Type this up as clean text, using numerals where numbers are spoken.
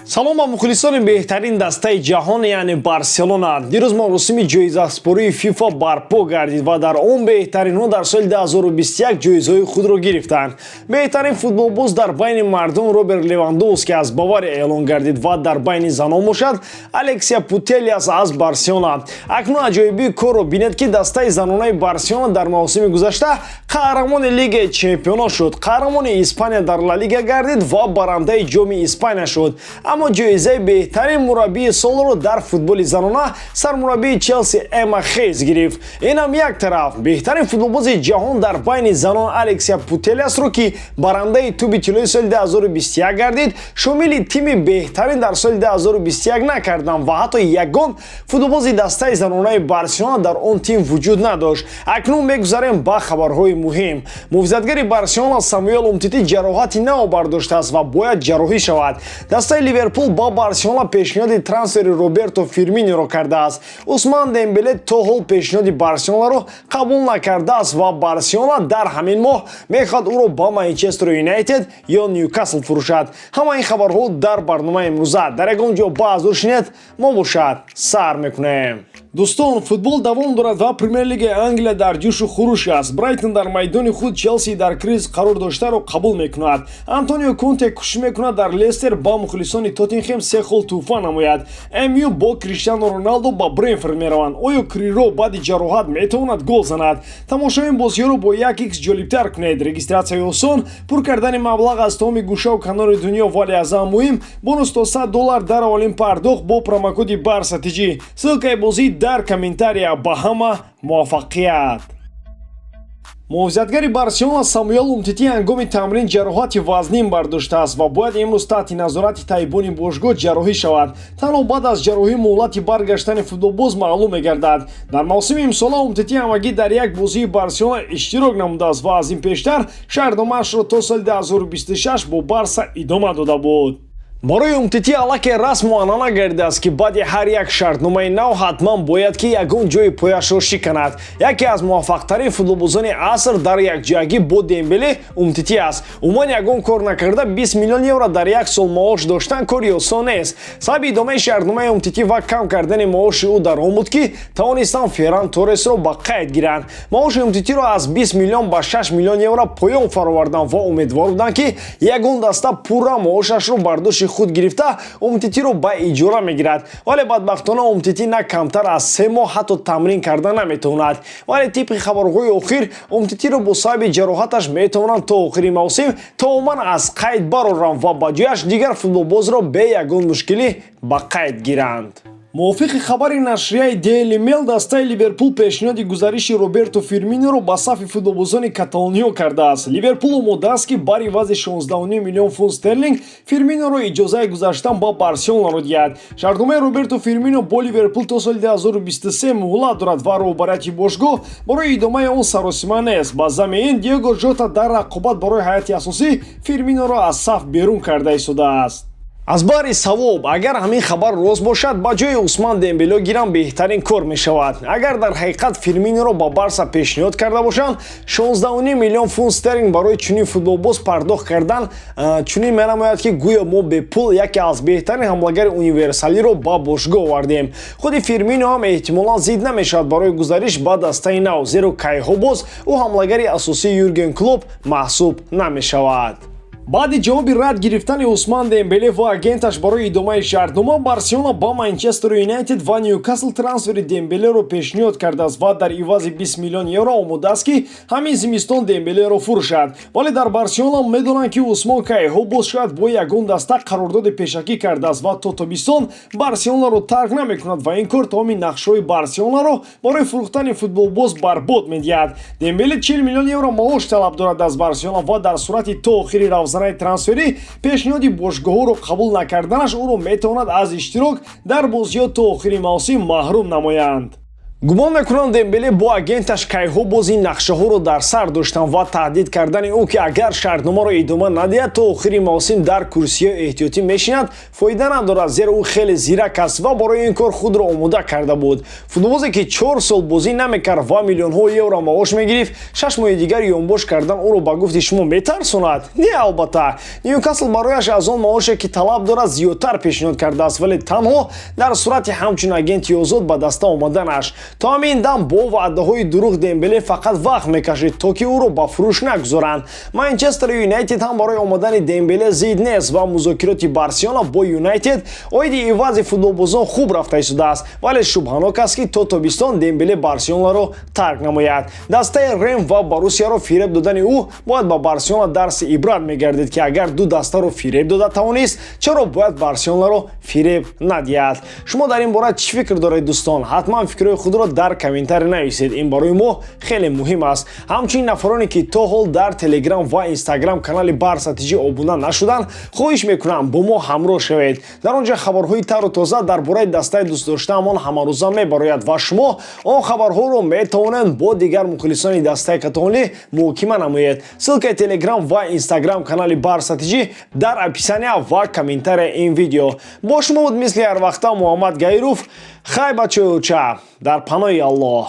Салом ба мухлисони беҳтарин дастаи ҷаҳон, яъне Барселона. Дирӯз маросими ҷоизаспории ФИФА барпо гардид ва дар он беҳтаринҳо дар соли 2021 ҷоизаҳои худро гирифтанд. Беҳтарин футболбоз дар байни мардон Роберт Левандовски аз Бавария эълон гардид ва дар байни занон бошад, Алексия Путелиас аз Барселона. Акнун аҷоибии корро бинед, ки дастаи занонаи Барселона дар мавсими гузашта қаҳрамони Лигаи чемпионот шуд, қаҳрамони Испания дар Ла Лига гардид ва барандаи Ҷоми Испания шуд, аммо ҷоизаи беҳтарин мураббии солро дар футболи занона сармураббии Челси Эмма Хейз гирифт. Инам як тараф. Беҳтарин футболбози ҷаҳон дар байни занон Алексия Путелиасро, ки барандаи Тӯби тиллои соли 2021 гардид, шомили тими беҳтарин дар соли 2021 накарданд ва ҳатто ягон футболбози дастаи занонаи Барселона дар он тим вуҷуд надошт. Акнун мегузарем ба хабарҳои муҳим. Муҳофизатгари Барселона Самуэл Умтити ҷароҳати нав бардоштааст ва бояд ҷарроҳӣ шавад. Дастаи Ливерпул ба Барселона пешниҳоди трансфери Роберто Фирминиро кардааст. Усман Дембеле то ҳол пешниҳоди Барселонаро қабул накардааст ва Барселона дар ҳамин моҳ мехоҳад ӯро ба Манчестер Юнайтед ё Ньюкасл фурӯшад. Ҳама ин хабарҳо дар барномаи имрӯза. Дар ягон ҷо баъзур шинед, мо бошад сар мекунем. Дӯстон, футбол давом дорад ва Премер-лигаи Англия дар ҷӯшу хуруш аст. Брайтон дар майдони худ Челси дар криз қарор доштаро қабул мекунад. Антонио Конте кӯшиш мекунад дар Лестер ба мухлисони Тоттенхем се хол тӯҳфа намояд. МЮ бо Криштиано Роналдо ба Бренфорд мераванд. Оё Криро баъди ҷароҳат метавонад гол занад? Тамошои ин бозиҳоро бо 1x ҷолибтар кунед. Регистратсияи осон, пур кардани маблағ аз тамоми гӯшаву канори дунё, вале аз ҳама муҳим, бонус то 100 доллар дар аввалин пардохт бо промокоди Барса TJ. Ссылкаи бозӣ дар комментария. Ба ҳама муваффақият! Муҳофизатгари Барселона Самуэл Умтити ҳангоми тамрин ҷароҳати вазнин бардоштааст ва бояд имрӯз таҳти назорати табибони бошгоҳ ҷарроҳӣ шавад. Танҳо баъд аз ҷарроҳӣ муҳлати баргаштани футболбоз маълум мегардад. Дар мавсими имсола Умтити ҳамагӣ дар як бозии Барселона иштирок намудааст ва аз ин пештар шартномаашро то соли 2026 бо Барса идома дода буд. Барои Умтити аллакай расму анъана гардидааст, ки баъди ҳар як шартномаи нав ҳатман бояд ки ягон ҷои пояшро шиканад. Яке аз муваффақтарин футболбозони аср дар якҷоягӣ бо Дембеле Умтити аст. Умуман, ягон кор накарда 20 миллион евро дар як сол маош доштан кори осон нест. Сабаби идомаи шартномаи Умтити ва кам кардани маоши ӯ дар он буд, ки тавонистанд Ферран Торресро ба қайд гиранд. Маоши Умтитиро аз 20 миллион ба 6 миллион евро поён фароварданд ва умедвор буданд, ки ягон даста пурра маошашро бар дӯши худ гирифта, Умтитиро ба иҷора мегирад. Вале бадбахтона Умтити на камтар аз 3 моҳ ҳатто тамрин карда наметавонад. Вале тибқи хабарҳои охир, Умтитиро бо сабаби ҷароҳаташ метавонанд то охири мавсим тамоман аз қайд бароранд ва ба ҷояш дигар футболбозро бе ягон мушкилӣ ба қайд гиранд. Мувофиқи хабари нашрияи Daily Mail, дастаи Ливерпул пешниҳоди гузариши Роберто Фирминоро ба сафи футболбозони каталониё кардааст. Ливерпул омода аст, ки бар ивази 16 миллион фунт стерлинг Фирминоро иҷозаи гузаштан ба Барселонаро диҳад. Шартномаи Роберто Фирмино бо Ливерпул то соли 2023 муҳлат дорад ва роҳбарияти бошгоҳ барои идомаи он саросима нест. Ба замми ин, Диого Жота дар рақобат барои ҳайати асосӣ Фирминоро аз саф берун карда истодааст. Аз баҳри савоб, агар ҳамин хабар рост бошад, ба ҷои Усман Дембело гирам, беҳтарин кор мешавад. Агар дар ҳақиқат Фирминоро ба Барса пешниҳод карда бошанд, 16 миллион фунт стерлинг барои чунин футболбоз пардохт кардан чунин менамояд, ки гӯё мо бепул яке аз беҳтарин ҳамлагари универсалиро ба бошгоҳ овардем. Худи Фирмино ҳам эҳтимолан зид намешавад барои гузариш ба дастаи нав, зеро кайҳо боз ӯ ҳамлагари асосии Юрген Клоп маҳсуб намешавад. Баъди ҷавоби рад гирифтани Усман Дембеле ва агенташ барои идомаи шартнома, Барселона ба Манчестер Юнайтед ва Ньюкасл трансфери Дембелеро пешниҳод кардааст ва дар ивази 20 миллион евро омода аст, ки ҳамин зимистон Дембелеро фурӯшад. Вале дар Барселона медонанд, ки Усмон кайҳо боз шояд бо ягон даста қарордоди пешакӣ кардааст ва то тобистон Барселонаро тарк намекунад ва ин кор тамоми нақшҳои Барселонаро барои фурӯхтани футболбоз барбод медиҳад. Дембеле 40 миллион евро маош талаб дорад аз Барселона ва дар сурати то охири равзанаи трансферӣ пешниҳоди бошгоҳҳоро қабул накарданаш ӯро метавонад аз иштирок дар бозиҳо то охири мавсим маҳрум намоянд. Гумон мекунам, Дембеле бо агенташ кайҳо боз ин нақшаҳоро дар сар доштанд ва таҳдид кардани ӯ, ки агар шартномаро идома надиҳад, то охири мавсим дар курсиҳои эҳтиётӣ мешинад, фоида надорад, зеро ӯ хеле зирак аст ва барои ин кор худро омода карда буд. Футболбозе, ки 4 сол бозӣ намекард ва миллионҳо евро маош мегирифт, 6 моҳи дигар ёнбош кардан ӯро, ба гуфти шумо, метарсонад? Не, албатта. Ньюкасл барояш аз он маоше, ки талаб дорад, зиёдтар пешниҳод кардааст, вале танҳо дар сурати ҳамчун агенти озод ба даста омаданаш. То ҳамин дам бо ваъдаҳои дурӯғ Дембеле фақат вақт мекашид, то ки ӯро ба фурӯш нагузоранд. Манчестер Юнайтед ҳам барои омадани Дембеле зид нест ва музокироти Барселона бо Юнайтед оиди ивази футболбозон хуб рафта истодааст, вале шубҳанок аст, ки то тобистон Дембеле Барселонаро тарк намояд. Дастаи Рем ва Боруссияро фиреб додани ӯ бояд ба Барселона дарси ибрат мегардид, ки агар ду дастаро фиреб дода тавонист, чаро бояд Барселонаро фиреб надиҳад? Шумо дар ин бора чӣ фикр доред, дӯстон? Ҳатман фикрҳои худро дар комментарий нависед, ин барои мо хеле муҳим аст. Ҳамчунин нафароне, ки то ҳол дар Телеграм ва Инстаграм канали Барса ТЖ обуна нашуданд, хоҳиш мекунам, бо мо ҳамроҳ шавед. Дар он ҷо хабарҳои тару тоза дар бораи дастаи дӯстдоштаамон ҳамарӯза мебарояд ва шумо он хабарҳоро метавонед бо дигар мухлисони дастаи каталонӣ муҳокима намоед. Ссылкаи Телеграм ва Инстаграм канали Барса ТЖ дар описания ва комментария ин видео. Бо шумо буд, мисли ҳар вақта, Муҳаммад Гаиров. Хай, бачаюча, дар паноҳи Аллоҳ.